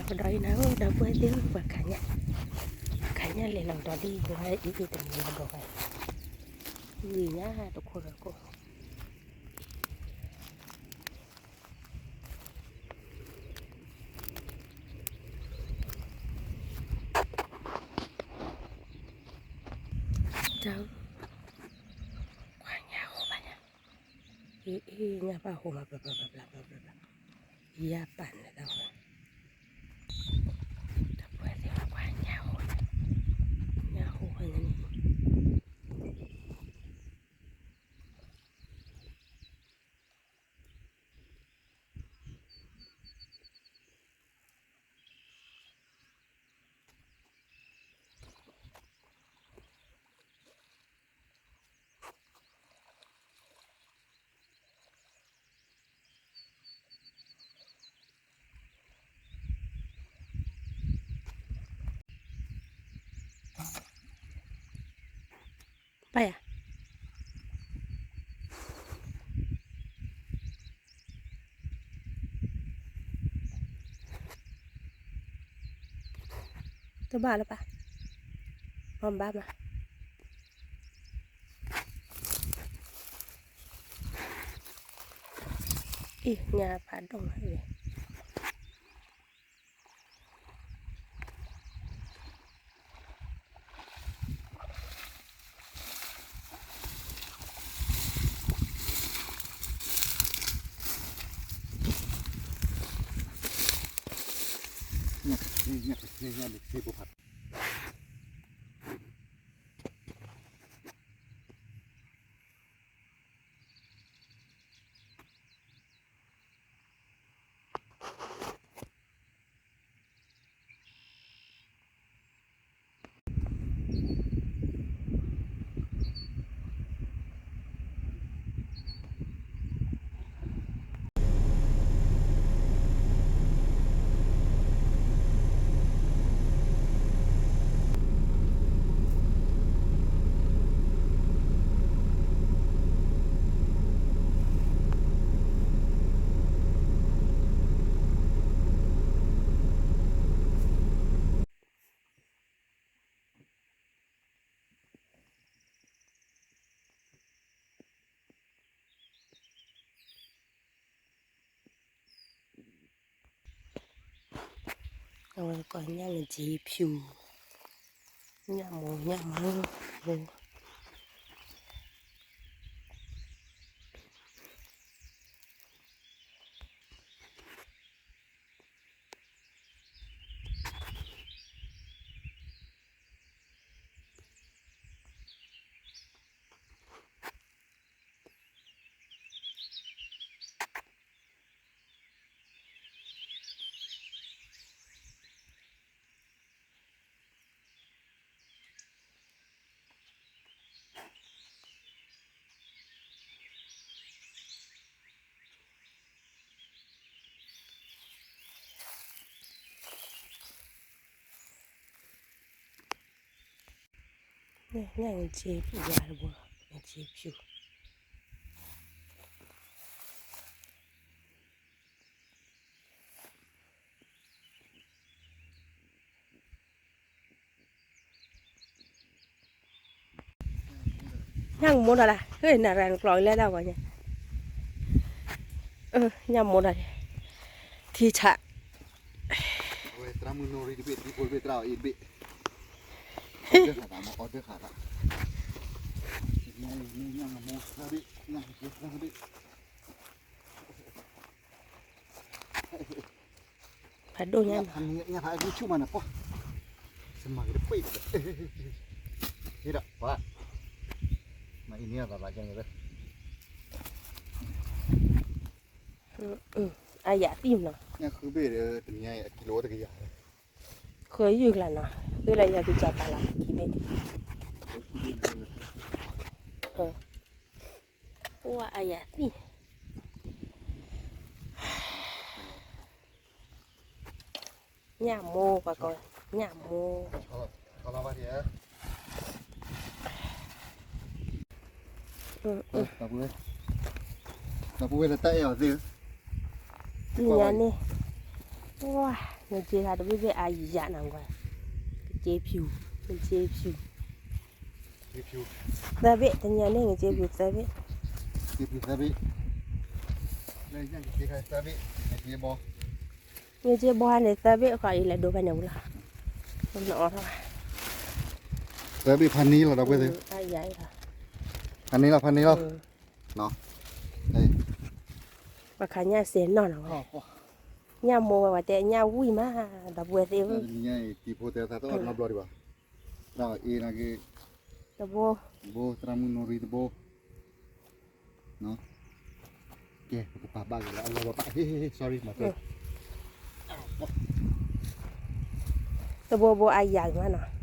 ကဒီးအံၤနၤဧၢ ဒီပုၢ်ဝဲၢ်သ့ၣ်ဧၢ ပှၤခးညၣ်, ခးညၣ်လဲၤလီၤကဒီးလံ ဝဲအံၤအံၤတမံၤလီၤဒီးဝဲ, လံၤညါတခိၣ်ဒီးခိၣ်, တၢ်, ကွၢ်ညၣ်ဟိဘၣ်ညါ, အ့ အ့ ညၣ်ဘၣ်ဟိမး ဘျီဘျီဘျီဘျီဘျီဘျီ, ယၤပာ်န့ၣ်တၢ်ဝဲ, တၢ်ပှဲၤသ့ၣ်ဘၣ် ကွၢ်ညၣ်ဟိ, ညၣ်ဟိဝဲန့ၣ် ပၢ်ယၤ, တဘၣ်လၢၤဘၣ်, မ့ၢ်ဘၣ်မး, အ့ၣ် ညၣ်ဖးဒိၣ်မး, ညၣ်ကသ့ ညၣ်ကသ့ ညၣ်ကသ့ ဖိဖး အဝဲကိးညၣ်နက့ၤဖၠူ, ညၣ်မိၢ် ညၣ်မိၢ်. ညၣ်နက့ၤယၤတဘိလီၤ, နက့ၤဖၠူ. ညၣ်ကမိၢ်ဒီးလၢ ဟ့ၣ်နရၣ်နကျီၤလဲၣ်ဒၣ်ဝဲညါ, ညၣ်မိၢ်ဒီး, ထံဆး, သရၣ်မုၣ်နိရံတဘ့ၣ် ဒံဖိတဘ့ၣ် သရၣ်အီၤအ့ၣ်တဘ့ၣ်, အီၣ်ဒၢခးသးမ့ၢ်အီၣ်ဒၢခးသး, ညၣ်မိၢ်သရၣ်ဘ့ၣ် ညၣ်မိၢ်သရၣ်ဘ့ၣ် ဖးဒိၣ်ညါ, ညၣ်ဖးဒိၣ်ဆူၣ်မးနပှၢ်, စမၤက့ၤတပှ့ၤ, ဟ့ၣ်ဒီးပှၤ, မၤအံၤန့ၣ်ဘၣ်ဘၣ်ကဲန့ၣ်လၢ အယၤသံၣ်နီၤ, ညၣ်ဃုဘ့ၣ်ဒီးတနံၤအံၤအကံလိတကယၤ, ဃုယုၢ်ကျါနီၤ, ဃုလၢယၤကစၢ်ပာ်လီၤခံဘ့ၣ်, ပှၤအယၤသံၣ် ညၣ်မိၢ် ပှၤကိး ညၣ်မိၢ်, ဒီပုၢ်ဝဲၢ်လၢတၢ်အဲၣ်အီၤသ့ၣ်ဧၢ, သ့ၣ်ညါန့ၣ်, ဝါ ငက့ခါတဘ့ၣ်ဘ့ၣ်အါယၤနၤကွၢ်, ကက့ဖၠူ, ကက့ဖၠူ, သၢဘ့ၣ် တနံၤန့ၣ် ကက့ဖၠူသၢဘ့ၣ်, က့ဖၠူသၢဘ့ၣ်, သၢဘ့ၣ်, ကက့ဘီ, ကက့ဘီန့ၣ် သၢဘ့ၣ်ဃီအံၤလဲၤဒိဖဲန့ၣ်ဝံၤလီၤ, နအီထီၣ်ဘၣ်, သၢဘ့ၣ်ဖးန့ၢ်လီၤဒီပုၢ်ဝဲၢ်သ့ၣ်, ဖးန့ၢ်လီၤ ဖးန့ၢ်လီၤ, ပှၤခးညၣ်စဲးနီၢ်နီၤဝဲ, ညၣ်မိၢ်ဝဲပှၤတဲ ညၣ်ဝံၣ်မး, ဒီပုၢ်ဝဲၢ်သ့ၣ်ဧၢ, တံၤဖိတဲသးတအီၣ်နီတဘျီဒံးဘၣ်, တၢ်အ့ၣ်နာ်က့, တဘိ, တဘိ သရၣ်မုၣ်နိရံတဘိ, ကဲ ပကပာ်ဘၣ်က့ၤလၢအလီၢ်ဘၣ်ဘၣ်, sorry မၤ, တဘိဘိအါယၤမးနီၤ,